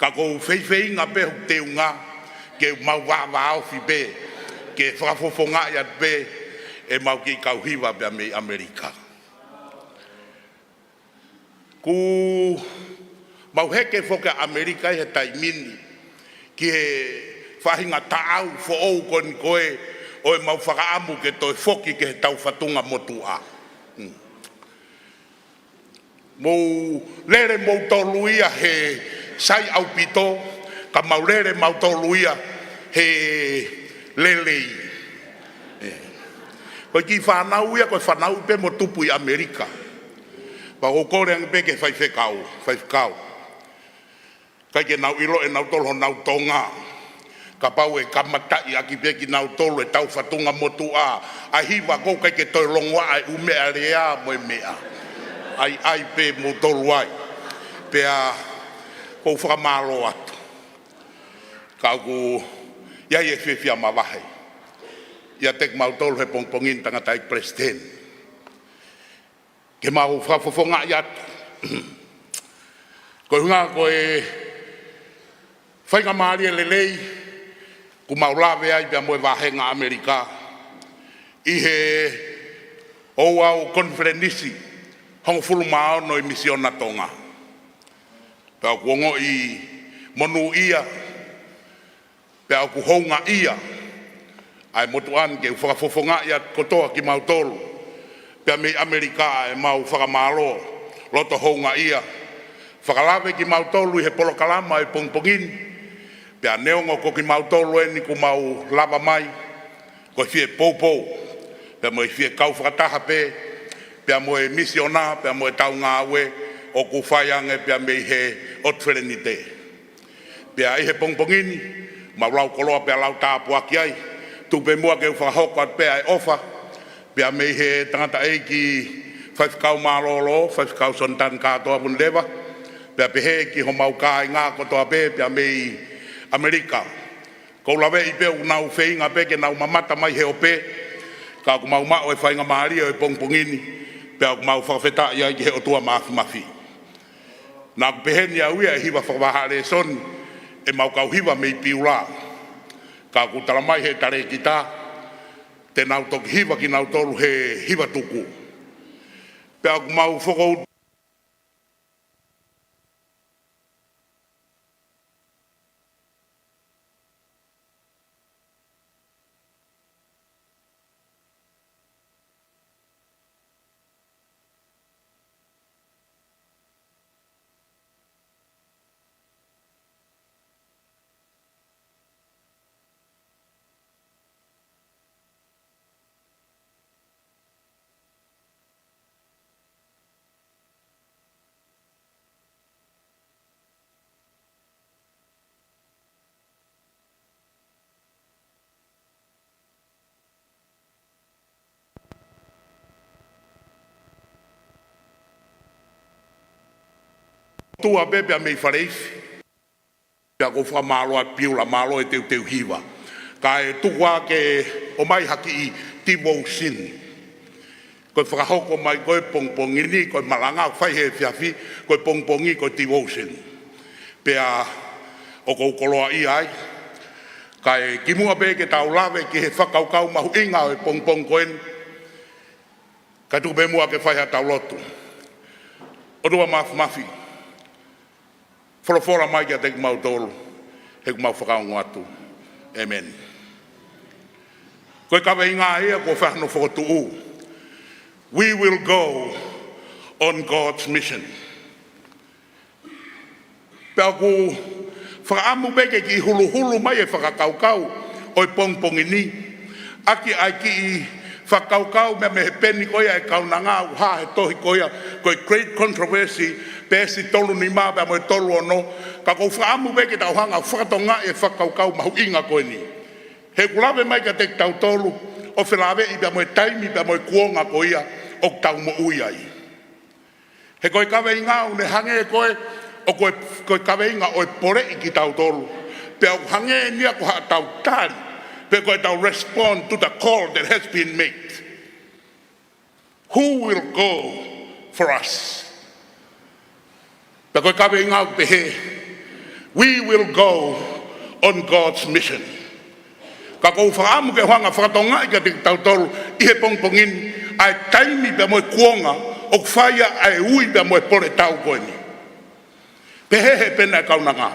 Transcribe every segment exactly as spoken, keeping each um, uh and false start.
Ka ʻoku ou feifeinga pē hoku teunga ke mau vāvāofi pē, ke fakafofongaʻi atu pē ʻemau kiʻi kau hiva pea mei ʻAmelika. Kuo mau heke foki ʻa ʻAmelika ʻi he taimi ni ki he faʻahinga taʻau foʻou ko eni ko ē ʻo ʻemau fakaʻamu ke toe foki ki he taufatunga motuʻa. Hmm. Mou lele moutolu ia he sai ʻaupito, ka mau lele mautolu ia he lelei. ʻE. Ko e kiʻi fānau ia, ko e fānau pē mo tupu ʻi ʻAmelika. Pea ʻoku ou kole ange pē ki he faifekau, faifekau. ʻIkai ke nau ʻilo ʻe nautolu honau Tonga. Kapau ʻe kamataʻi ʻaki pē kinautolu ʻe taufatunga motuʻa ʻa e hiva, ʻoku ʻikai ke toe longoaʻa e ʻū meʻa lea mo e meʻa. ʻAi, ʻai pē moutolu ai. Pea ʻoku ou fakamālō atu. Ka ʻoku ʻi ai e fiefia mavahe ʻiate kimautolu he pongipongi ni, tangataʻeiki Palesiteni, ke mau fakafofongaʻi atu. Ko e ʻuhinga ko e faingamālie lelei kuo mau lave ai pea mo e vāhenga ʻAmelika ʻi he ouau konifelenisi hongofulu mā ono ʻi he Misiona Tonga. Pea ʻoku ongoʻi monūʻia, pea ʻoku houngaʻia ʻa e motuʻa ni ke u fakafofongaʻi atu kotoa kimautolu pea mei ʻAmelika ʻemau fakamālō, loto houngaʻia. Fakalave kimautolu ʻi he polokalama ʻo e pongipongi ni, pea neongo ko kimautolu eni kuo mau lava mai ko e fie poupou, pea mo e fie kau fakataha pē pea mo e misiona, pea mo ʻetau ngāue ʻoku fai ange pea mei he ʻOtu Felenite. Pea ʻi he pongipongi ni, mau lau koloa pea lau tāpuaki ai. Tuku pē muʻa ke u fakahoko atu pē ʻa e ʻofa pea mei he tangataʻeiki faifekau mālōlō, Faifekau Sonitani Kātoa Vunileva, pea pehē ki homau kāinga kotoa pē pea mei ʻAmelika. ʻOku ou laveʻi pē ʻoku nau feinga pē ke nau mamata mai he ope, ka ʻoku mau maʻu e faingamālie ʻo e pongipongi ni, pea ʻoku mau fakafetaʻi ai ki he ʻOtua Māfimafi. Naʻa ku pehē ni au ia ʻi he hiva fakavahaʻa lēsoni ʻemau kau hiva mei Piula. Ka ʻoku talamai ʻe he talēkita te nau toki hiva kinautolu he hiva tuku. Pea ʻoku mau fokotuʻu tua pē pea mei Faleifi. Pea ʻoku ou fakamālō atu Piula, mālō e teuteu hiva. Kae tuku ā ke ʻomai ha kiʻi devotion. Ko e fakahoko mai ko e pongipongi ni, ko e malanga ʻoku fai he efiafi, ko e pongipongi ko e devotion. Pea ʻoku ou koloaʻia ai. Kae kimuʻa pē ke tau lave ki he fakakaukau mahuʻinga ʻo e pongipongi ko eni, kae tuku pē muʻa ke fai haʻatau lotu. ʻOtua Māfimafi, folofola mai kiate kimautolu, he ʻoku mau fakaongo atu. ʻĒmeni. Ko e kaveinga ia kuo fai hono fokotuʻu. We will go on God's mission. Pea ʻoku ou fakaʻamu pē ke kiʻi huluhulu mai e fakakaukau ʻo e pongipongi ni. ʻAki ʻa e kiʻi fakakaukau meʻa mei he peni ko ia ʻa e kaunanga ʻoku hā he tohi ko ia ko e Great Controversy, peesi tolu nima pea mo e tolu ono, ka ʻoku ou fakaʻamu pē ke tau hanga ʻo fakatokangaʻi e fakakaukau mahuʻinga ko eni. He ʻoku lave mai kiate kitautolu ʻo felāveʻi pea mo e taimi pea mo e kuonga ko ia ʻoku tau moʻui ai. He ko e kaveinga ʻoku ne hangē ko ē, ʻoku, ko e kaveinga ʻo e poleʻi kitautolu. Pea ʻoku hangē eni ia ko haʻatau tali, pe ko ʻetau respond to the call that has been made. Who will go for us? Pea ko e kaveinga ʻoku pehē, We will go on God's mission. Ka ʻoku ou fakaʻamu ke u hanga ʻo fakatokangaʻi kiate kitautolu ʻi he pongipongi ni ʻa e taimi pea mo e kuonga ʻoku fai ai ʻa e ui pea mo e pole tau ko eni. Pehē he pena ʻe kaunanga.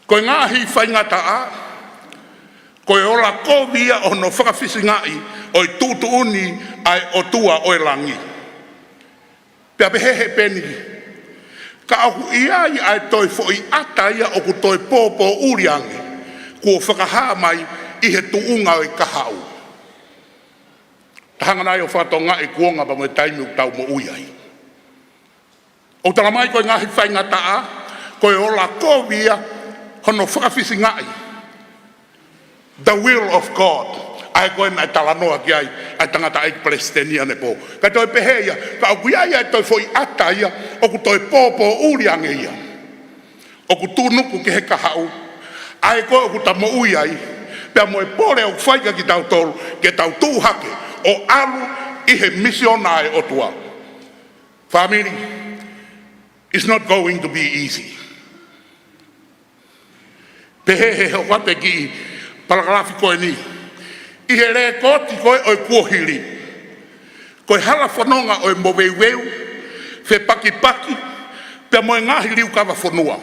Ko e ngaahi faingataʻa, ko e ola kovi ia ʻo hono fakafisingaʻi ʻo e tuʻutuʻuni ʻa e ʻOtua ʻo e langi. Pea pehē he peni, ka ʻoku ʻi ai ʻa e toe foʻi ʻata ia ʻoku toe pōpōʻuli ange, kuo fakahā mai ʻi he tuʻunga ʻo e kahaʻu. Ka hanga nai ʻo fakatokangaʻi e kuonga pea mo e taimi ʻoku tau moʻui ai. ʻOku tala mai ko e ngaahi faingataʻa, ko e ola kovi ia hono fakafisingaʻi. The will of God. ʻA ē ko ē naʻe talanoa ki ai ʻa e tangataʻeiki palesiteni ʻanepō. Ka toe pehē ia, ka ʻoku ʻi ai ʻa e toe foʻi ʻata ia ʻoku toe pōpōʻuli ange ia, ʻoku tuʻunuku ki he kahaʻu. ʻA ē ko ē ʻoku tau moʻui ai, pea mo e pole ʻoku fai kiate kitautolu ke tau tuʻu hake ʻo ʻalu ʻi he misiona ʻa e ʻOtua. Family, it's not going to be easy. Pehē he hoko atu e kiʻi palakalafi ko eni ʻi he lēkooti ko ē ʻo e kuohili. Ko e hala fononga ʻo e moveuveu, fepakipaki, pea mo e ngaahi liukava fonua.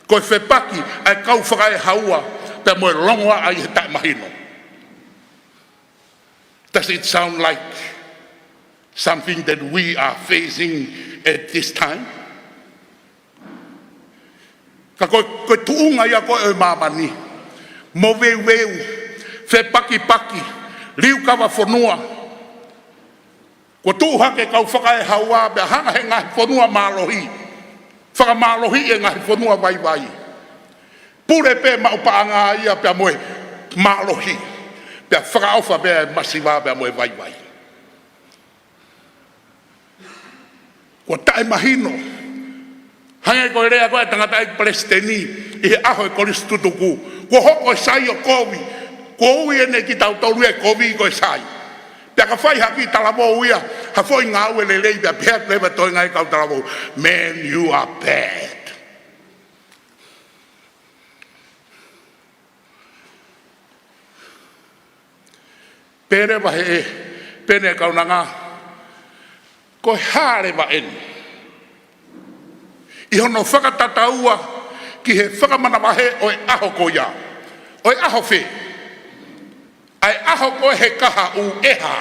Ko e fepaki ʻa e kau fakaehaua pea mo e longoaʻa ʻi he taʻemahino. Does it sound like something that we are facing at this time? Ka ko, ko e tuʻunga ia ko ē ʻo e māmani, moveuveu, fepakipaki, liukava fonua. Kuo tuʻu hake kau fakaehaua pea hanga he ngaahi fonua mālohi, fakamālohiʻi e ngaahi fonua vaivai. Pule pē maʻu paʻanga ia pea mo e mālohi, pea fakaʻofa pē e masiva pea mo e vaivai. Kuo taʻemahino. Hangē ko e lea ko ē ʻa e tangataʻeiki palesiteni ʻi he ʻaho ʻo e kolisi tutuku. Kuo hoko e sai ʻo kovi. Kuo ui ʻe kitautolu ia e kovi ko e sai. Pea ka fai ha kiʻi talavou ia ha foʻi ngāue lelei pea pehē atu leva e toenga ʻa e kau talavou, "Man, you are bad." Pehē leva he peni ʻe kaunanga, ko e hā leva eni ʻi hono fakatataua ki he fakamanavahē ʻo e ʻaho ko ia? ʻO e ʻaho fē? ʻA e ʻaho ko ē he kahaʻu ʻe hā?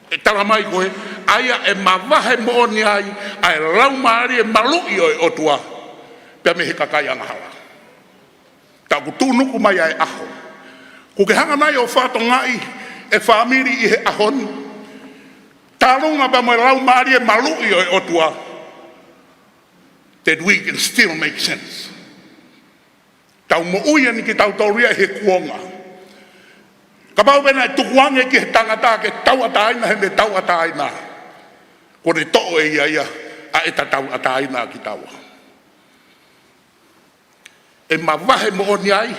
ʻE tala mai ko ē, ʻa ia ʻe mavahe moʻoni ai ʻa e laumālie maluʻi ʻo e ʻOtua pea mei he kakai angahala. Ka ʻoku tuʻunuku mai ʻa e ʻaho. ʻOku ke hanga nai ʻo fakatokangaʻi e fāmili ʻi he ʻaho ni, tālunga pea mo e laumālie maluʻi ʻo e ʻOtua, that we can still make sense. Tau moʻui eni kitautolu ia he kuonga. Kapau pē naʻe tukuange ki he tangata ke tauʻatāina heʻene tauʻatāina, kuo ne toʻo ʻe ia ia ʻa e tauʻatāina kitaua. ʻE mavahe moʻoni ai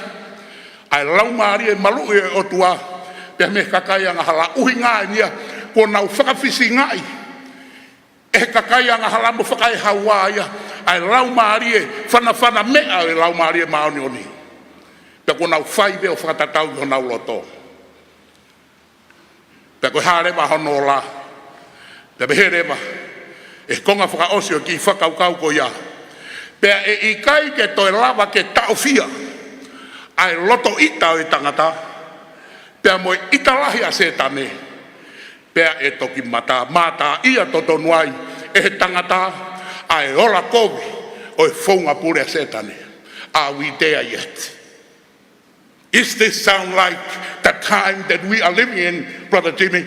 ʻa e laumālie maluʻi ʻo e ʻOtua pea mei he kakai angahala. ʻUhinga eni ia, kuo nau fakafisingaʻi ʻe he kakai angahala mo fakaehaua ia ʻa e laumālie fanafana meʻa ʻo e Laumālie Māʻoniʻoni. Pea kuo nau fai pē ʻo fakatatau ki honau loto. Pea ko e hā leva hono ola? Pea pehē leva ʻe he konga fakaʻosi ʻo e kiʻi fakakaukau ko ia, pea ʻe ʻikai ke toe lava ke taʻofia ʻa e loto ʻita ʻo e tangata pea mo e ʻita lahi ʻa Sētane, pea ʻe toki mata, mātā ia totonu ai ʻe he tangata ʻa e ola kovi ʻo e founga pule ʻa Sētane. Are we there yet? Is this sound like the time that we are living in, Brother Jimmy?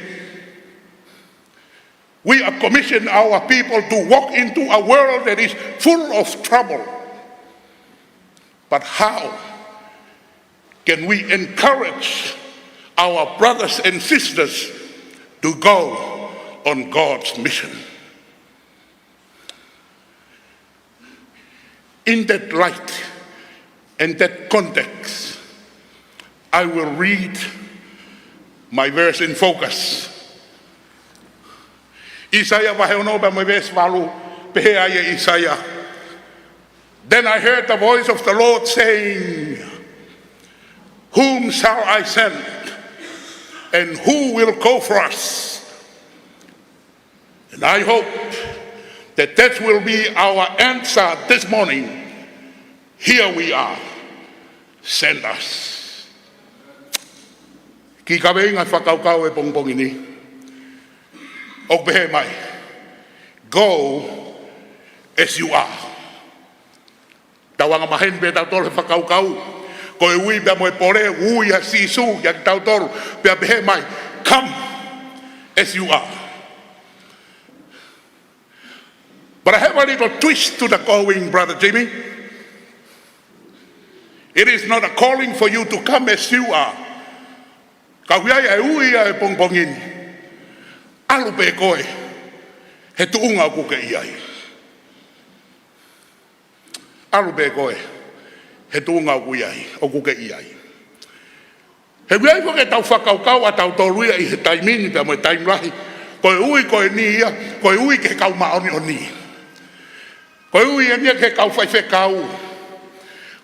We are commissioned our people to walk into a world that is full of trouble. But how can we encourage our brothers and sisters to go on God's mission? In that light and that context, I will read my verse in focus. ʻAisea vahe ono pea mo e veesi valu, pehē ai ʻe ʻAisea, Then I heard the voice of the Lord saying, "Whom shall I send? And who will go for us?" And I hope that that will be our answer this morning. "Here we are. Send us." Kiʻi kaveinga fakakaukau e pongipongi ni, ʻoku pehē mai, "Go as you are." Tau anga maheni pē tautolu he fakakaukau, ko e ui pea mo e pole, ui ʻa Sīsū kiate kitautolu, pea pehē mai, "Come as you are." But I have a little twist to the calling, Brother Jimmy. It is not a calling for you to come as you are. Ka ʻoku ʻi ai e ui ʻa e pongipongi ni, "ʻAlu pē koe he tuʻunga ʻoku ke ʻi ai." ʻAlu pē koe he tuʻunga ʻoku ʻi ai, ʻoku ke ʻi ai. He ʻoku ʻi ai foki ʻetau fakakaukau ʻatautolu ia ʻi he taimi ni pea mo e taimi lahi, ko e ui ko eni ia, ko e ui ki he kau māʻoniʻoni. Ko e ui eni ia ki he kau faifekau.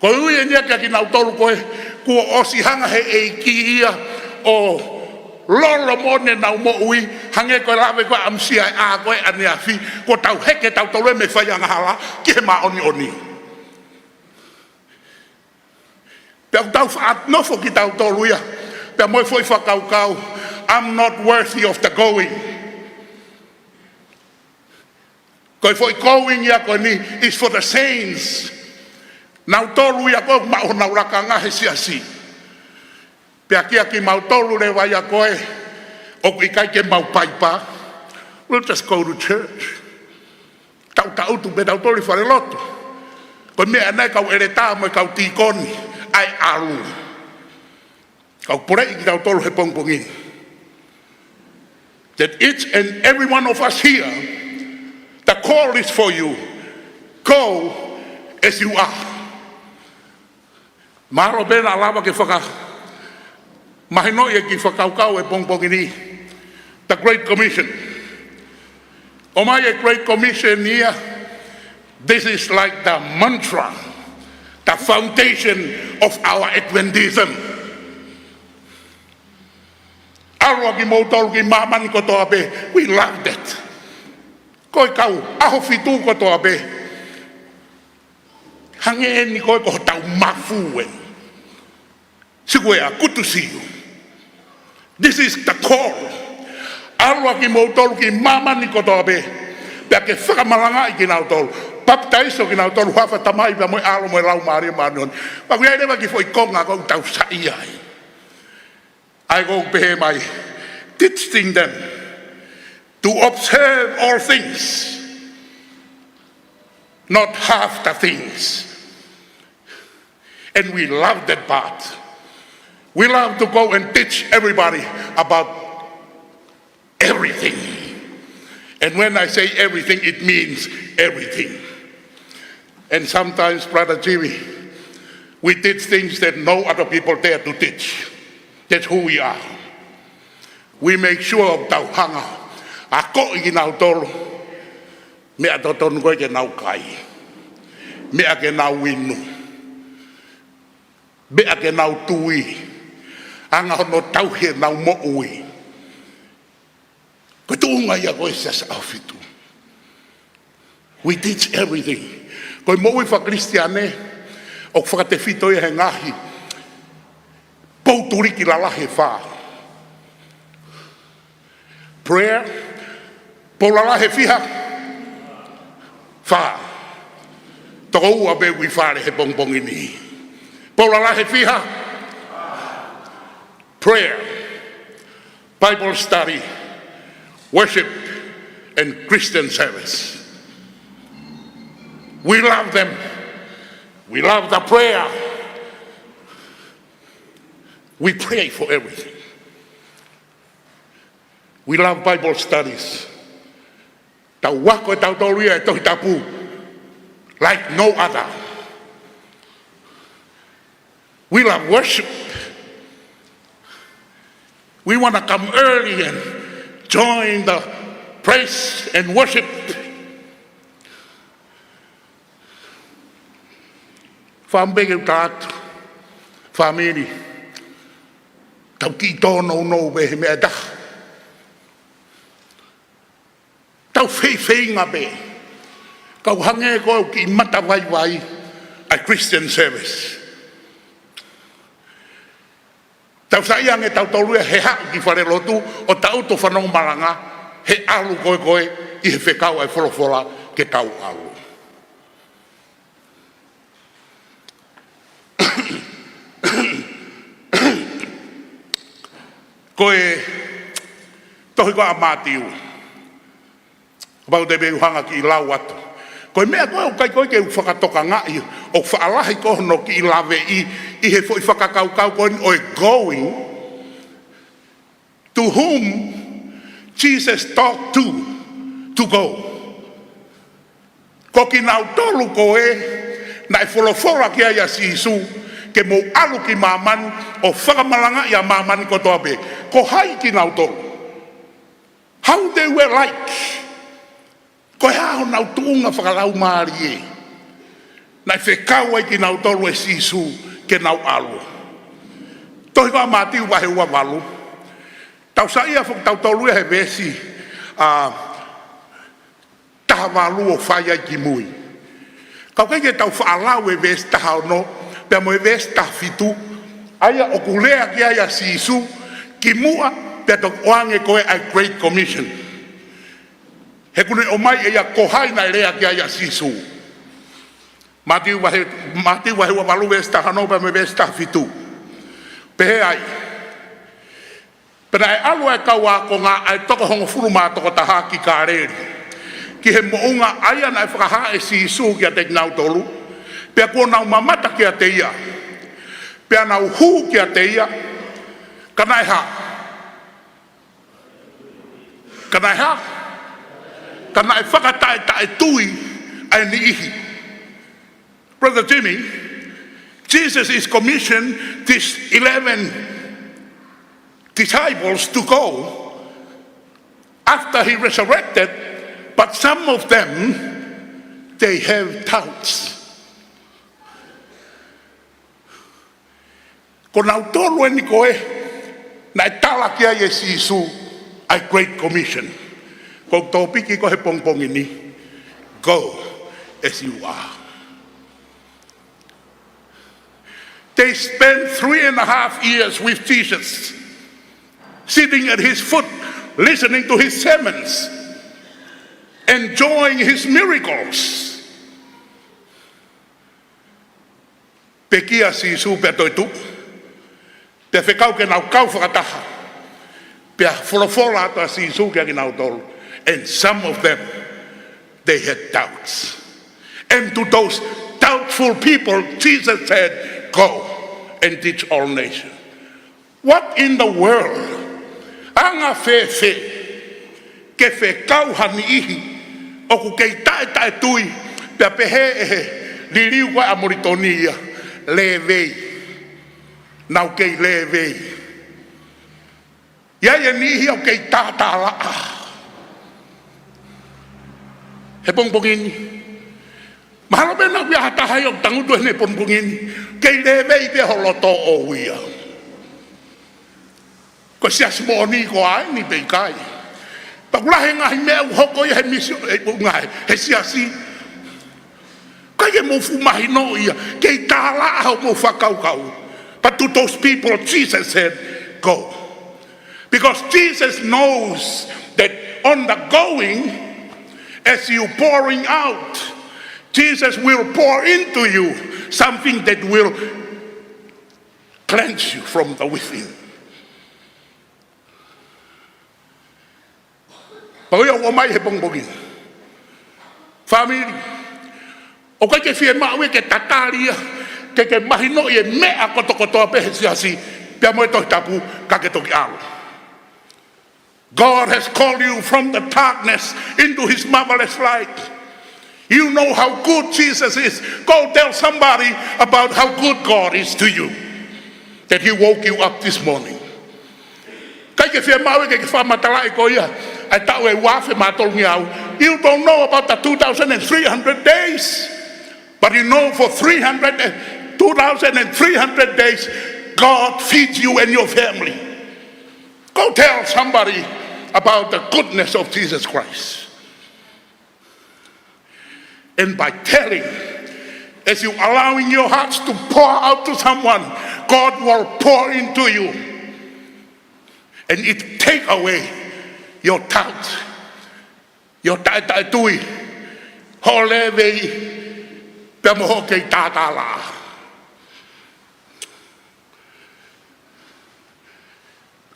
Ko e ui eni ia kiate kinautolu ko ē kuo ʻosi hanga he ʻEiki ia ʻo lolo moʻoni ʻenau moʻui, hangē ko e lave ko ē ʻa ʻAmusia ʻa e ʻā ko ē ʻaneafi, kuo tau heke tautolu ia mei he faiangahala ki he māʻoniʻoni. Pea ʻoku tau faʻa nofo kitautolu ia pea mo e foʻi fakakaukau, "I'm not worthy of the going." Ko e foʻi going ia ko eni is for the saints. Nautolu ia ko ē ʻoku maʻu honau lakanga he siasi. Pea kiate kimautolu leva ia ko ē ʻoku ʻikai ke mau paipa, we'll just go to church. Tau tangutu pē tautolu ʻi falelotu. Ko e meʻa naʻe kau ʻeletā mo e kau tīkoni ʻa e ʻalu. Kau poleʻi kitautolu he pongipongi ni, that each and every one of us here, the call is for you. Go as you are. Mālō pē naʻa lava ke fakamahinoʻi e kiʻi fakakaukau e pongipongi ni, the Great Commission. ʻOmai e Great Commission ia, this is like the mantra, the foundation of our Adventism. "ʻAlu ʻa kimoutolu ki māmani kotoa pē." We love that. Ko e kau ʻAhofitu kotoa pē, hangē eni ko ē ko hotau mafu eni. Sikuea, good to see you. This is the call. "ʻAlu ʻa kimoutolu ki māmani kotoa pē, pea ke fakamalangaʻi kinautolu, papitaiso kinautolu he huafa ʻo e Tamai pea mo e ʻAlo mo e Laumālie Māʻoniʻoni." Pea ʻoku ʻi ai leva e kiʻi foʻi konga ʻoku tau saiʻia ai. ʻA ia ʻoku pehē mai, "Teaching them to observe all things, not half the things." And we love that part. We love to go and teach everybody about everything. And when I say everything, it means everything. And sometimes, Brother Jimmy, we teach things that no other people dare to teach. That's who we are. We make sure ʻoku tau hanga ʻo akoʻi kinautolu meʻa totonu ko ē ke nau kai, meʻa ke nau inu, meʻa ke nau tui, anga hono tauhi ʻenau moʻui. Ko e tuʻunga ia ko ē Siasi ʻAhofitu. We teach everything. Ko e moʻui faka-Kalisitiane ʻoku fakatefito ia he ngaahi pou tuliki lalahi ʻe fā. Prayer, pou lalahi ʻe fiha? Fā. Toko ua pē ʻoku ʻi fale he pongipongi ni. Pou lalahi ʻe fiha? Prayer, Bible study, worship, and Christian service. We love them. We love the prayer. We pray for everything. We love Bible studies. Tau ako ʻe tautolu ia e Tohi Tapu like no other. We love worship. We wanna come early and join the praise and worship. Fāmili, ke u tala atu, fāmili, tau kiʻi tōnounou pē he meʻa ʻe taha. Tau feifeinga pē. Kau hangē ko ʻeku kiʻi mata vaivai ʻa e Christian service. Tau saiʻia ange tautolu ia he haʻu ki falelotu ʻo tau toe fanongo malanga he ʻalu ko ē ko ē ʻi he fekau ʻa e folofola ke tau ʻalu. Ko e tohi ko ē ʻa Mātiu. Kapau te u hanga kiʻi lau atu. Ko e meʻa ko ē ʻoku ʻikai ko ē ke u fakatokangaʻi, ʻoku faʻa lahi ko ē hono kiʻi laveʻi ʻi he foʻi fakakaukau ko eni ʻo e going. To whom Jesus talked to, to go. Ko kinautolu ko ē naʻe folofola ki ai ʻa Sīsū ke mou ʻalu ki māmani ʻo fakamalangaʻi ʻa māmani kotoa pē. Ko hai kinautolu? How they were like? Ko e hā honau tuʻunga fakalaumālie naʻe fekau ai kinautolu ʻe Sīsū ke nau ʻalu? Tohi ko ē ʻa Mātiu vahe ua valu. Tau saiʻia foki tautolu ia he veesi, ā, taha valu ʻo fai ai ki mui. Ka ʻoku ʻikai ke tau faʻa lau e veesi taha ono pea mo e veesi taha fitu, ʻa ia ʻoku lea ki ai ʻa Sīsū kimuʻa pea toki ʻoange ko ē ʻa e Great Commission. He ʻoku ne ʻomai ʻe ia ko hai naʻe lea ki ai ʻa Sīsū. Mātiu vahe, Mātiu vahe ua valu veesi taha ono pea mo e veesi taha fitu. Pehē ai: Pea naʻe ʻalu ʻa e kau ākonga ʻa e toko hongofulu mā toko taha ki Kāleli, ki he moʻunga ʻa ia naʻe fakahā ʻe Sīsū kiate kinautolu, pea kuo nau mamata kiate ia, pea nau hū kiate ia, ka naʻe hā? Ka naʻe hā? Ka naʻe fakataʻetaʻetui ʻa e niʻihi. Brother Jimmy, Jesus is commissioned these eleven disciples to go after he resurrected, but some of them, they have doubts. Ko nautolu eni ko ē naʻe tala ki ai ʻe Sīsū ʻa e Great Commission. Ko e tōpiki ko ē he pongipongi ni, go as you are. They spent three and a half years with Jesus, sitting at his foot, listening to his sermons, enjoying his miracles. Pekia ʻa Sīsū pea toetuʻu. Pea fekau ke nau kau fakataha. Pea folofola atu ʻa Sīsū kia kinautolu. And some of them, they had doubts. And to those doubtful people, Jesus said, "Go and teach all nations." What in the world? Anga fēfē ke fekau ha niʻihi ʻoku kei taʻetaʻetui, pea pehē ʻe he liliu ko ē ʻa Molitoni ia, lēvei. Nau kei lēvei. ʻI ai e niʻihi ʻoku kei tātālaʻa he pongipongi ni. Mahalo pē naʻa ʻoku ʻi ai ha taha ia ʻoku tangutu heni he pongipongi ni, kei lēvei pē ho loto ʻoʻou ia. Ko e siasi moʻoni koā eni pe ʻikai? Pea ʻoku lahi e ngaahi meʻa ʻoku hoko ia he misi, ʻe, ʻoku ngaahi, he siasi. ʻIkai ke mou fuʻu mahinoʻi ia, kei tālaʻa hoʻomou fakakaukau. But to those people, Jesus said, "Go." Because Jesus knows that on the going, as you pouring out, Jesus will pour into you something that will cleanse you from the within. Pau ia ʻoku ʻomai he pongipongi ni. Fāmili, ʻoku ʻikai ke fiemaʻu ia ke tatali ia, ke ke mahinoʻi e meʻa kotokotoa pē he siasi, pea mo e Tohi Tapu, ka ke toki ʻalu. God has called you from the darkness into his marvelous light. You know how good Jesus is. Go tell somebody about how good God is to you, that he woke you up this morning. ʻIkai ke fiemaʻu ia ke ke fakamatalaʻi ko ia ʻa e taʻu ʻe ua afe mā tolungeau. You don't know about the two thousand and three hundred days, but you know for three hundred Two thousand and three hundred days, God feeds you and your family. Go tell somebody about the goodness of Jesus Christ. And by telling, as you allowing your hearts to pour out to someone, God will pour into you. And it take away your doubt, your taʻetaʻetui, hoʻo lēvei, pea mo hoʻo kei tātalaʻa.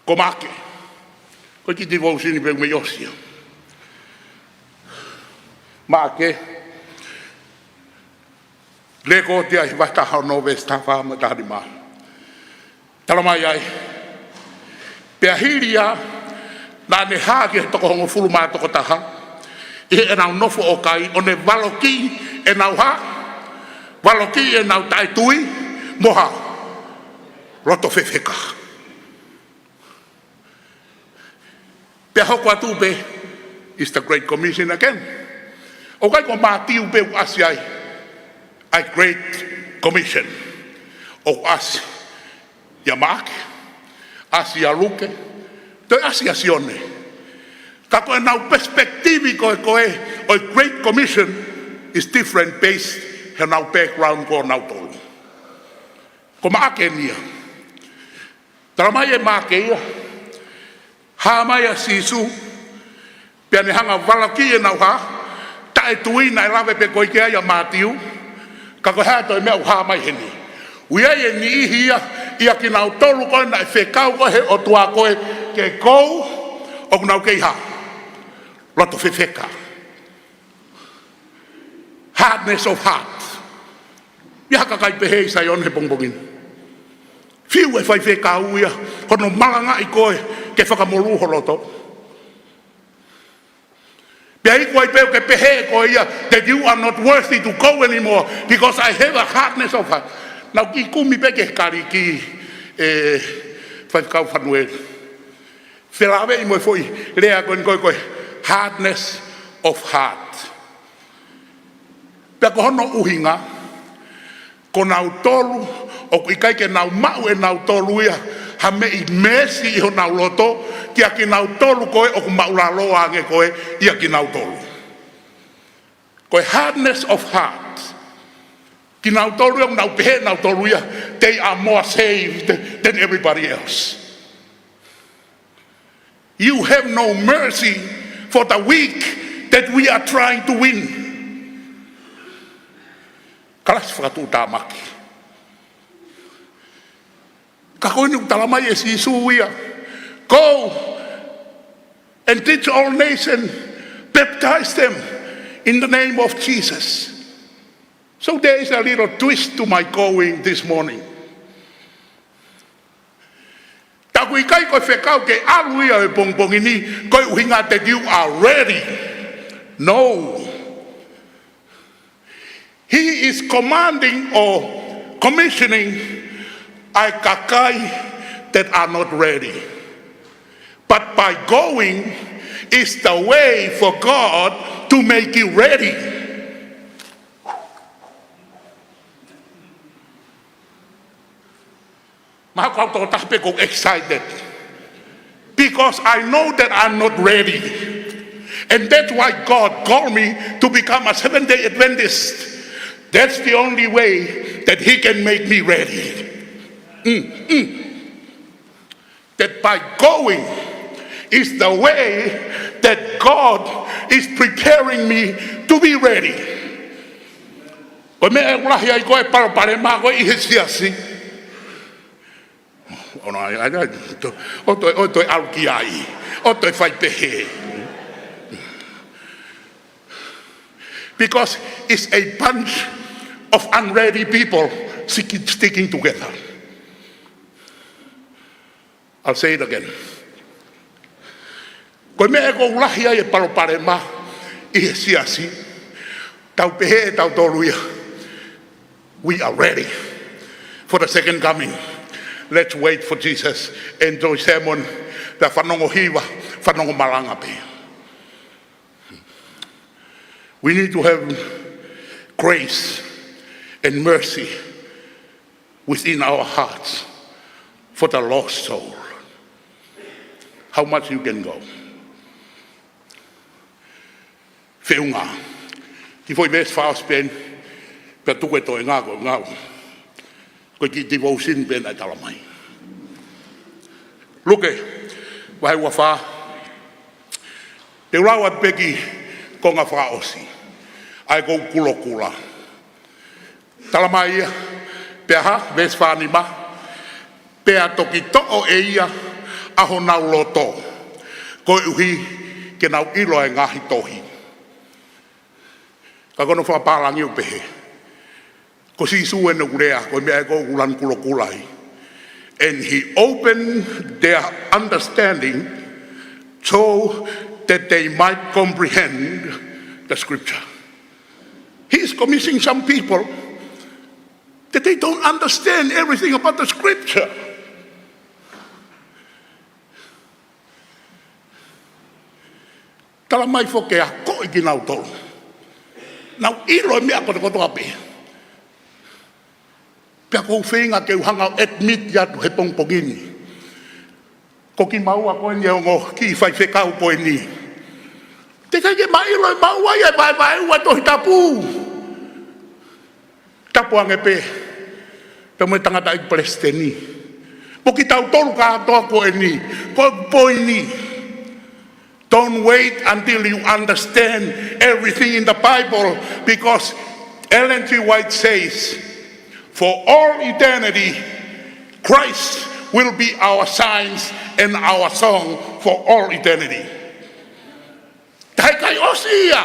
Ko Maʻake, ko e kiʻi devotion pē ʻoku mei ʻosi ia. Maʻake, lēkooti ai vahe taha ono veesi taha fā mo e taha nima. Talamai ai, pea hili ia, naʻa ne hā ki he toko hongofulu mā toko taha, ʻi heʻenau nofo ʻo kai, ʻo ne valokiʻi ʻenau hā, valokiʻi ʻenau taʻetui, mo hā, loto fefeka. Pea hoko atu pē, is the Great Commission again. ʻOku ʻikai ko Mātiu pē ʻoku ʻasi ai ʻa e Great Commission. ʻOku ʻasi ia Maʻake, ʻasi ia Luke, toe ʻasi ia Sione. Ka ko ʻenau perspective ko ē, ko ē ʻo e Great Commission is different based heʻenau background ko ē ʻonautolu. Ko Maʻake eni ia. Talamai ʻe Maʻake ia, hā mai ʻa Sīsū, pea ne hanga valokiʻi ʻenau hā, taʻetui naʻe lave pē ko ē ki ai ʻa Mātiu, ka ko e hā ʻa e toe meʻa ʻoku hā mai heni. ʻOku ʻi ai e niʻihi ia, ʻia kinautolu ko ē naʻe fekau ko ē he ʻOtua ko ē ke kou, ʻoku nau kei hā, loto fefeka. Hardness of heart. ʻI ai ha kakai pehē ʻi Saione he pongipongi ni. Fiu e faifekau ia, hono malangaʻi koe ke fakamolū ho loto. Pea iku ai pē ʻoku ke pehē ʻe koe ia, that you are not worthy to go anymore, because I have a hardness of heart. Naʻá ku kiʻi kumi pē ki he Kalisi, ʻe faifekau Fanueli. Felāveʻi mo e foʻi lea ko eni ko ē, ko e hardness of heart. Pea ko hono ʻuhinga, ko kinautolu ʻoku ʻikai ke nau maʻu ʻe nautolu ia ha meʻi mēsi ʻi honau loto, kia kinautolu ko ē ʻoku māʻulalo ange ko ē ʻia kinautolu. Ko e hardness of heart. Kinautolu ia ʻoku nau pehē ʻe nautolu ia, they are more saved than everybody else. You have no mercy for the weak that we are trying to win. Kalasi fakatuʻutāmaki. Ka ko eni ʻoku talamai ʻe Sīsū ia, go and teach all nations, baptize them in the name of Jesus. So there is a little twist to my going this morning. Tā ʻoku ʻikai ko e fekau ke ʻalu ia he pongipongi ni, ko e ʻuhinga that you are ready. No. He is commanding or commissioning ʻa e kakai that are not ready. But by going is the way for God to make you ready. Mahalo ko au tokotaha pē ʻoku ou excited. Because I know that I'm not ready. And that's why God called me to become a Seventh-day Adventist. That's the only way that He can make me ready. Mm, mm. That by going is the way that God is preparing me to be ready. Ko e meʻa ʻoku lahi ai ko ē palopalema ko ē ʻi he siasi. ʻO nau, ai, ai, ai, to-, ʻo toe, ʻo toe ʻalu ki ai, ʻo toe fai pehē. Because it's a bunch of unready people stick-, sticking together. I'll say it again. Ko e meʻa ʻoku lahi ai e palopalema ʻi he siasi, tau pehē ʻe tautolu ia, we are ready for the second coming. Let's wait for Jesus. Enjoy sermon, pea fanongo hiva, fanongo malanga pē. We need to have grace and mercy within our hearts for the lost soul. How much you can go? Feʻunga. Kiʻi foʻi veesi fakaʻosi pē eni, pea tuku e toenga ko e ngāue. Ko e kiʻi devotion pē eni ʻa e Talamai. Luke, vahe ua fā. Te u lau atu pē kiʻi konga fakaʻosi ʻa e ʻoku ou kulokula. Talamai ia, pea hā, veesi fā nima, pea toki toʻo ʻe ia ʻa honau loto, koeʻuhi ke nau ʻilo ʻa e ngaahi tohi. Ka ko hono fakapālangi ʻoku pehē, ko Sīsū ʻene ʻoku lea, ko e meʻa ē ʻoku ou lanu kulokula ai. And he opened their understanding so that they might comprehend the scripture. He is commissioning some people that they don't understand everything about the scripture. Talamai foki ke akoʻi kinautolu. Nau ʻilo e meʻa kotokotoa pē. Pea ʻoku ou feinga ke u hanga ʻo admit atu he pongipongi ni, ko kimaua ko eni e ongo kiʻi faifekau ko eni, teʻeki ai ke ma ʻilo ʻe maua ia e vaevaeua Tohi Tapu. Tapu ange pē pea mo e tangataʻeiki palesiteni, mo kitautolu kātoa ko eni, ko e poini. Don't wait until you understand everything in the Bible, because Ellen G. White says, "For all eternity, Christ will be our signs and our song for all eternity." Taʻe ʻikai ʻosi ia.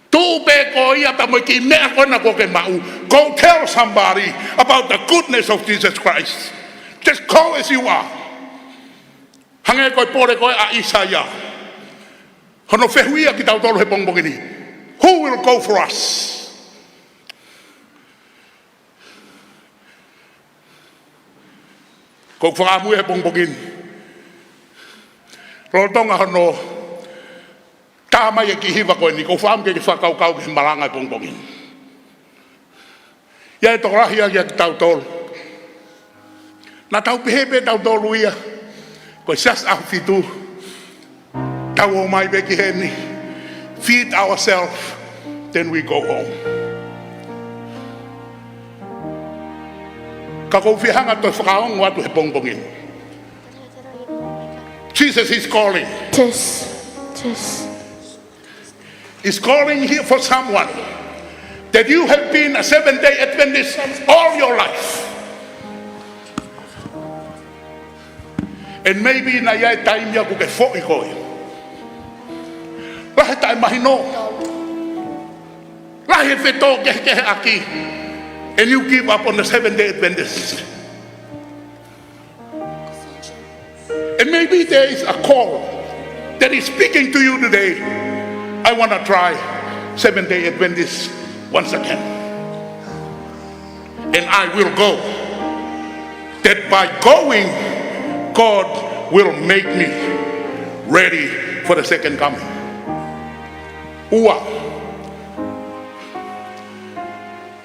Tuʻu pē koe ia pea mo e kiʻi meʻa ko ena ʻoku ke maʻu. Go tell somebody about the goodness of Jesus Christ. Just go as you are. Hangē ko e pole ko ē ʻa ʻIsaia, hono fehuʻia kitautolu he pongipongi ni, "Who will go for us?" ʻOku ou fakaʻamu ia he pongipongi ni, lolotonga hono tā mai e kiʻi hiva ko eni, ʻoku ou fakaʻamu ke ke fakakaukau ki he malanga he pongipongi ni. ʻI ai e tokolahi ia kiate kitautolu, naʻa tau pehē pē tautolu ia, ko e Siasi ʻAhofitu, tau ō mai pē ki heni, feed ourselves, then we go home. Ka ʻoku ou fie hanga ʻo toe fakaongo atu he pongipongi ni. Jesus is calling. Test, test. Is calling here for someone that you have been a Seventh-day Adventist all your life. And maybe naʻe ʻi ai e taimi ia ʻoku ke foʻi koe. Lahi e taʻemahino. Lahi e fetōkehekeheʻaki. And you give up on the Seventh-day Adventist. And maybe there is a call that is speaking to you today. "I want to try Seventh-day Adventist once again. And I will go. That by going, God will make me ready for the second coming." Ua.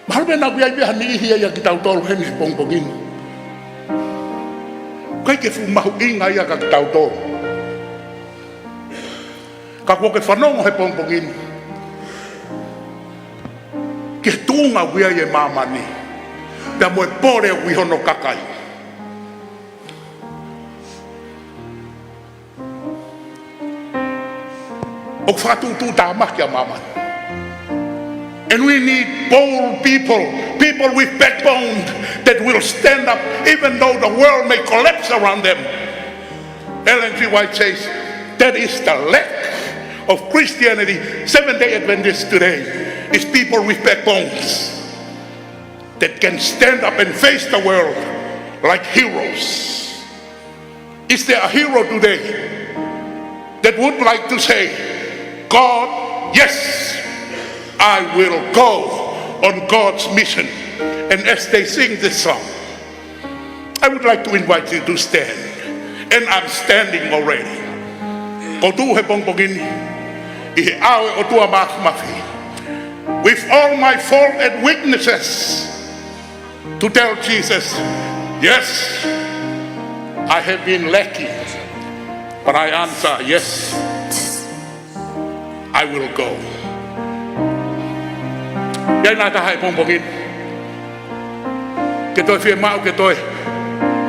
Mahalo pē naʻa ʻoku ʻi ai pē ha niʻihi ia kiate kitautolu heni he pongipongi ni, ʻoku ʻikai ke fuʻu mahuʻinga ia kiate kitautolu. Ka kuo ke fanongo he pongipongi ni ki he tuʻunga ʻoku ʻi ai e māmani, pea mo e pole ʻoku ʻi hono kakai. ʻOku fakatuʻutuʻutāmaki ʻa māmani. And we need bold people, people with backbone that will stand up even though the world may collapse around them. Ellen G. White says, "That is the lack of Christianity, Seventh-day Adventists today, is people with backbones that can stand up and face the world like heroes." Is there a hero today that would like to say, "God, yes, I will go on God's mission"? And as they sing this song, I would like to invite you to stand. And I'm standing already. ʻOku ou tuʻu he pongipongi ni ʻi he ʻao ʻo e ʻOtua Māfimafi, with all my faults and weaknesses. To tell Jesus, "Yes, I have been lacking, but I answer, yes, I will go." ʻI ai nai ha taha he pongipongi ni ke toe fiemaʻu ke toe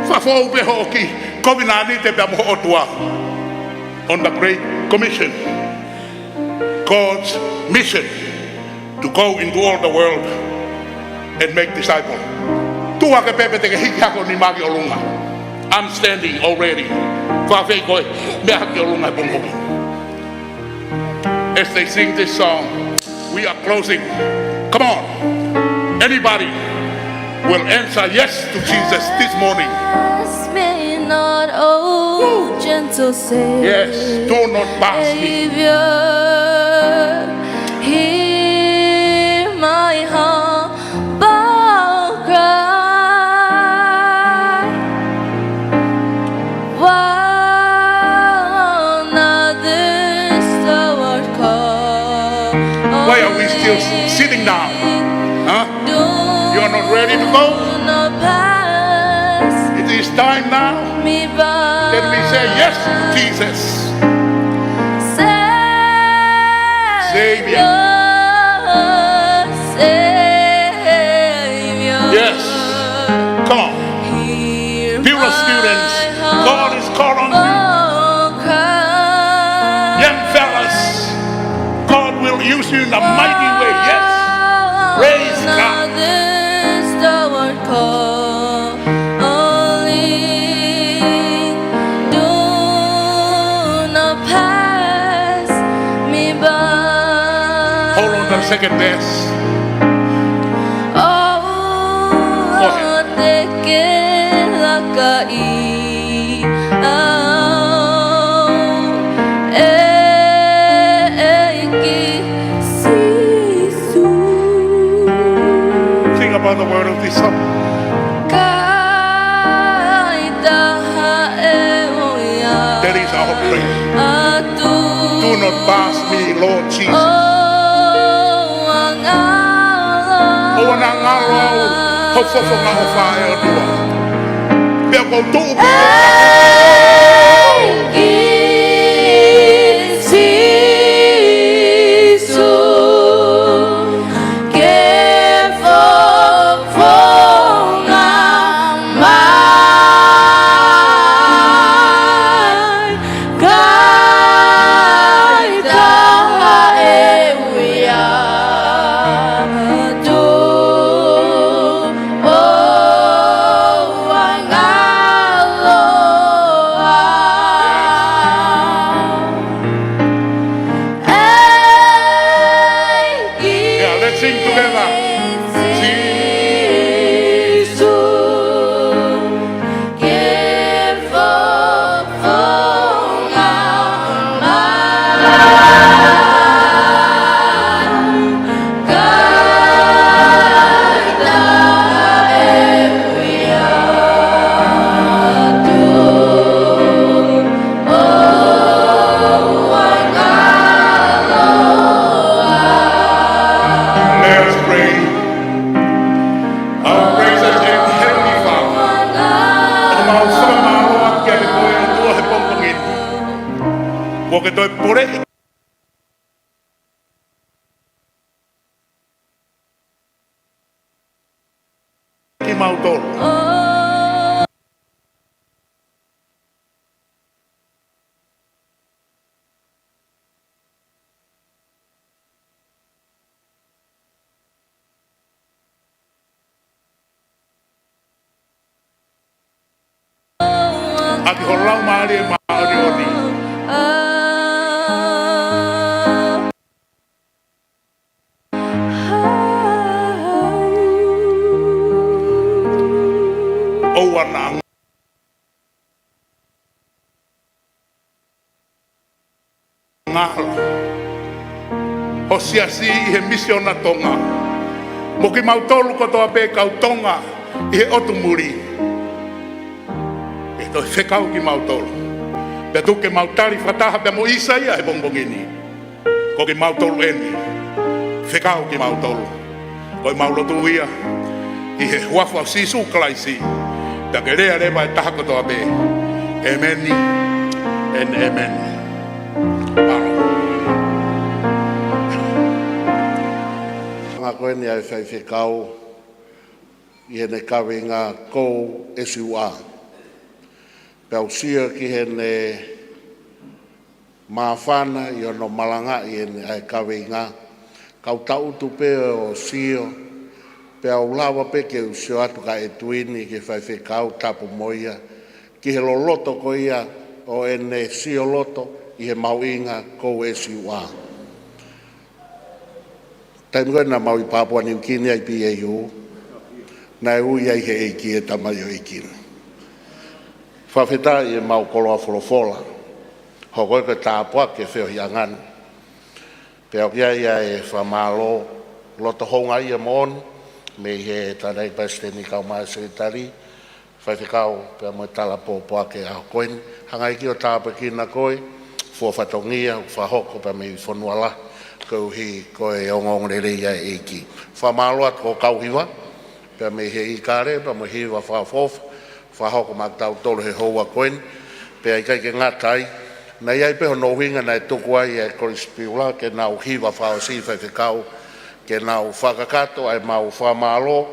fakafoʻou pē hoʻo kiʻi kovinānite pea mo ho ʻOtua on the Great Commission, God's mission to go into all the world and make disciples. Tuʻu hake pē pea te ke hiki hake ho nima ki ʻolunga. I'm standing already. Fakaafeʻi koe, meʻa hake ki ʻolunga he pongipongi ni. As they sing this song, we are closing. Come on. Anybody will answer yes to Jesus this morning? Pass me not, oh, gentle Savior. Yes, do not pass me. Hear my humble cry. While others thou art calling. Why are we still s-, sitting down? Huh? You are not ready to go? It is time now. Let me say yes to Jesus. Savior. Yes. Come on. Bureau students, God is called on you. Young fellas, God will use you in a mighty way. Yes. Praise God. Hold on to the second verse. Go ahead. Think about the word of this song. That is our prayer. Do not pass me, Lord Jesus. ʻOua naʻa ngalo au ho fofonga ʻofa, ʻe ʻOtua. Pea ʻoku ou tuʻu pē. ʻEiki Sīsū, ke fofonga mai. Kae taha e ui atu ʻo ʻanga loa. ʻEiki. Yeah, let's sing together. Sīsū, ke fofonga mai. Kae taha e ui atu ʻo ʻanga loa. Let us pray. Our gracious and Heavenly Father, ʻoku mau fakamālō atu kiate koe ʻOtua he pongipongi ni. Kuo ke toe poleʻi kimautolu. ʻAki ho Laumālie Māʻoniʻoni. ʻOua naʻa ngalo ho siasi ʻi he Misiona Tonga, mo kimautolu kotoa pē kau Tonga ʻi he ʻotu muli, ke toe fekau kimautolu. Pea tuku ke mau tali fakataha pea mo ʻĪsaia he pongipongi ni. Ko kimautolu eni, fekau kimautolu. Ko ʻemau lotu ia, ʻI he huafa ʻo Sīsū Kalaisi, pea ke lea leva ʻe taha kotoa pē. ʻEmeni and ʻemeni. Mālō. Ngā ko eni ʻa e faifekau ʻi heʻene kaveinga Kou ʻEsi ʻUʻa. Pea u sio ki heʻene māfana ʻi hono malangaʻi ʻene ʻa e kaveinga, kau taʻutu pē ʻo sio, pea u lava pē ke u sio atu kae tuini ki he faifekau, tapu mo ia, ki he loloto ko ia ʻo ʻene sio loto ʻi he mahuʻinga Kou ʻEsi ʻUʻa. Taimi ko ē naʻa mau ʻi Papua New Guinea ʻi P A U, naʻe ui ai he ʻEiki e tamaioʻeiki ni. Fakafetaʻi e mau koloa folofola, hoko ko e tāpuaki e feohiʻanga ni. Pea ʻoku ʻi ai ʻa e fakamālō, loto houngaʻia moʻoni, mei he Tangataʻeiki Palesiteni kae ʻumaʻā e Sekelitali, faifekau pea mo e tala pōpoaki ʻo e ʻaho ko eni. Hanga ʻe he ʻEiki ʻo tāpuekina koe, fua fatongia ʻoku fakahoko pea mei he fonua lahi, koeʻuhi ko e ongoongolelei ʻa e ʻEiki. Fakamālō atu ki he kau hiva, pea mei he ʻīkale, pea mo e hiva fakaʻofoʻofa, fakahoko maʻa kitautolu he houa ko eni. Pea ʻikai ke ngata ai, naʻe ʻi ai pē hono ʻuhinga naʻe tuku ai e Kolisi Piula ke nau hiva fakaʻosi, faifekau, ke nau fakakakato ʻa e mau fakamālō,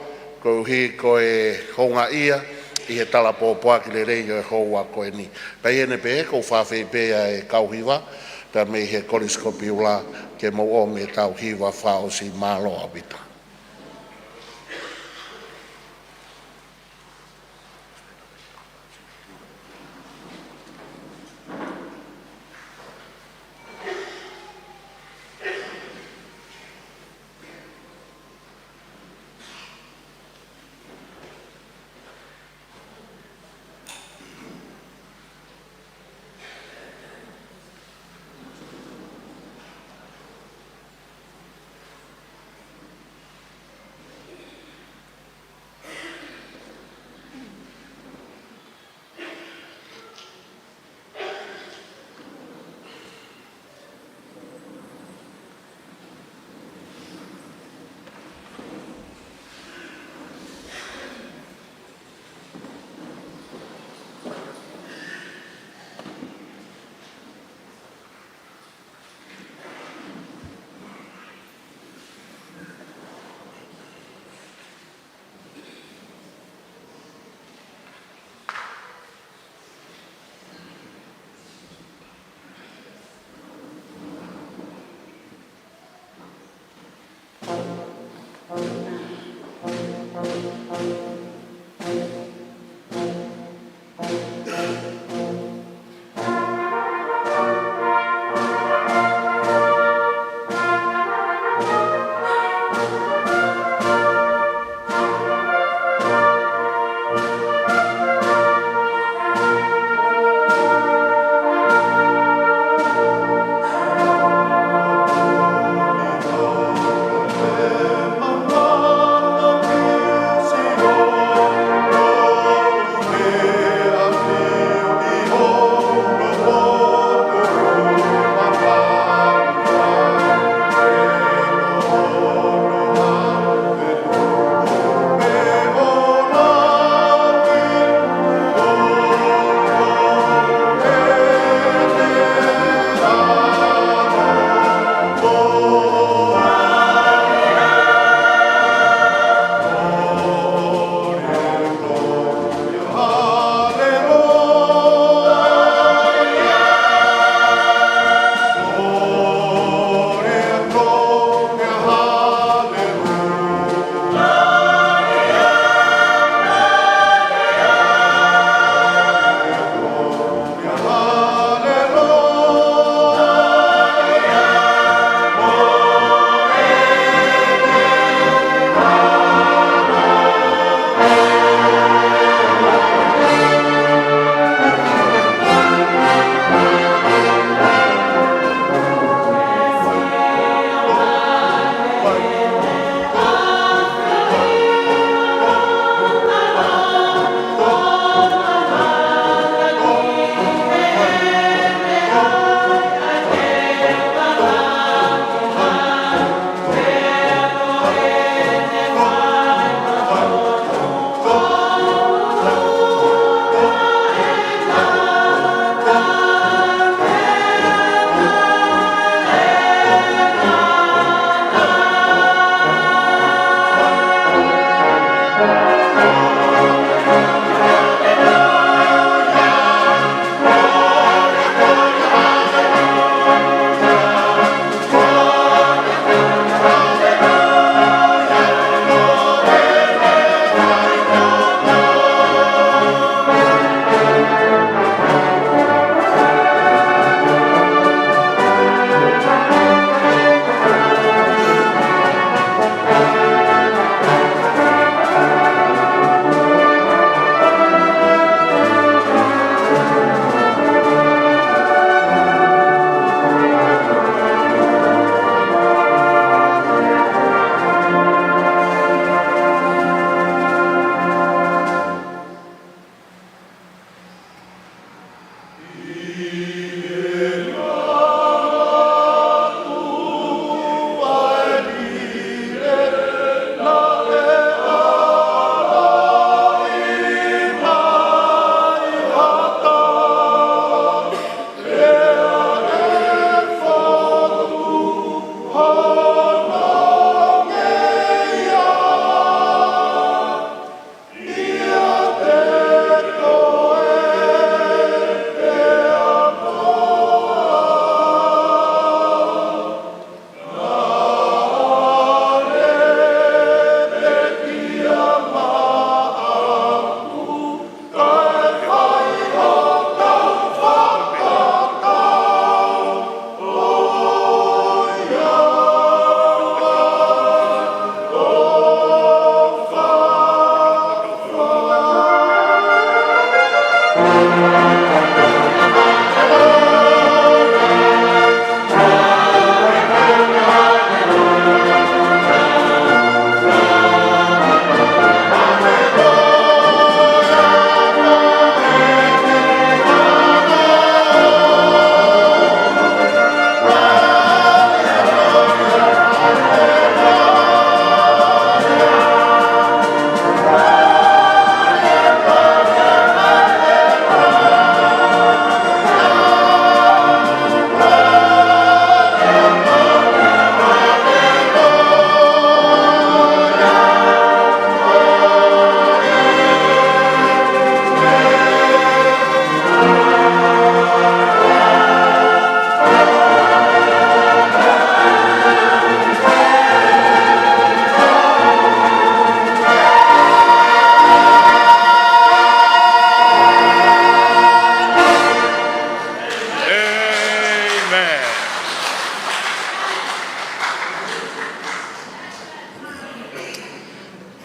koeʻuhi ko e houngaʻia ʻi he tala pōpoaki lelei ʻo e houa ko eni. Pea ʻi heʻene pehē, ʻoku ou fakaafeʻi pē ʻa e kau hiva, pea mei he Kolisi ko Piula, ke mou ʻomi ʻetau hiva fakaʻosi. Mālō ʻaupito.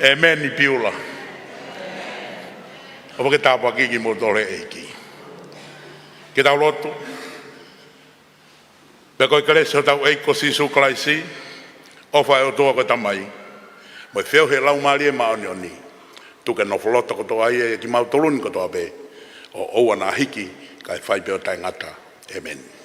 ʻEmeni, Piula. ʻOfa ke tāpuakiʻi kimoutolu ʻe he ʻEiki. Ke tau lotu. Pea ko e kelesi ʻa hotau ʻEiki ko Sīsū Kalaisi, ʻofa ʻa e ʻOtua ko e Tamai, mo e feohi ʻa e Laumālie Māʻoniʻoni, tuku ke nofo loto kotoa ia ʻiate kimautolu ni kotoa pē, ʻo ʻoua naʻa hiki, kae fai pē ʻo taʻengata. ʻEmeni.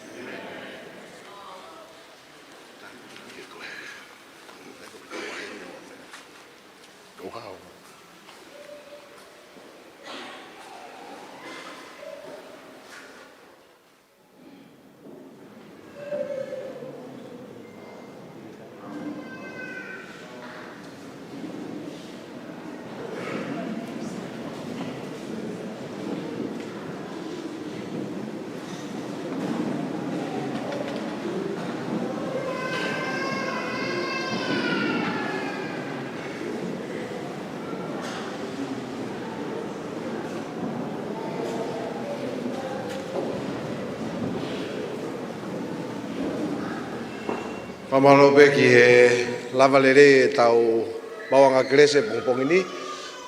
Fakamālō pē ki he lava lelei ʻetau maʻuʻanga kelesi he pongipongi ni.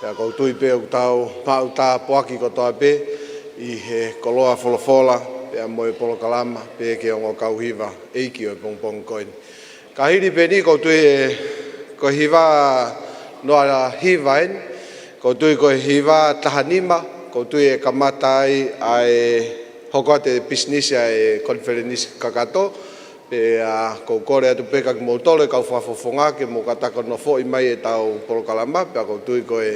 Pea ʻoku ou tui pē ʻoku tau maʻu tāpuaki kotoa pē ʻi he koloa folofola, pea mo e polokalama, pea ki he ongo kau hiva ʻeiki ʻo e pongipongi ko eni. Ka hili pē eni ʻoku ou tui ʻe, ko e hiva noa hiva eni, ʻoku ou tui ko e hiva taha nima, ʻoku ou tui ʻe kamata ai ʻa e hoko atu e pisinisi ʻa e konifelenisi kakato, pea ʻoku ou kole atu pē kia kimoutolu e kau fakafofonga ke mou kātaki ʻo nofoʻi mai ʻetau polokalama, pea ʻoku ou tui ko e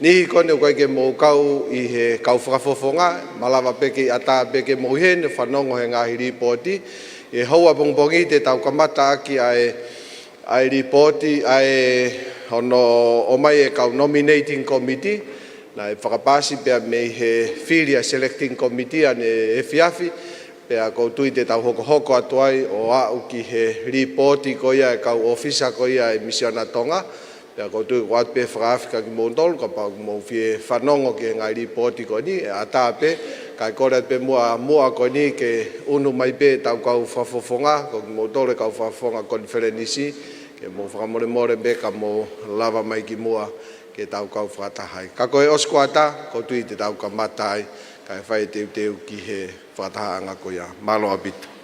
niʻihi ko eni ʻoku ʻikai ke mou kau ʻi he kau fakafofonga, malava pē ke ʻi ʻatā pē ke mou ʻi heni ʻo fanongo he ngaahi lipooti. ʻI he houa pongipongi te tau kamata ʻaki ʻa e, ʻa e lipooti, ʻa e hono ʻomai e kau nominating committee, naʻe fakapaasi pea mei he fili ʻa e selecting committee ʻaneefiafi, pea ʻoku ou tui te tau hokohoko atu ai ʻo aʻu ki he lipooti ko ia e kau ʻōfisa ko ia e Misiona Tonga, pea ʻoku ou tui ʻoku ʻoatu pē fakaafe kia kimoutolu, kapau ʻoku mou fie fanongo ki he ngaahi lipooti ko eni, ʻe ʻatā pē, kae kole atu pē muʻa, muʻa ko eni ke ʻunu mai pē ʻetau kau fakafofonga, ko kimoutolu e kau fakafofonga konifelenisi, ke mou fakamolemole pē ka mou lava mai ki muʻa ke tau kau fakataha ai. Ka ko e ʻosi kuata, ʻoku ou tui te tau kamata ai, kae fai e teuteu ki he fakatahaʻanga ko ia. Mālō ʻaupito.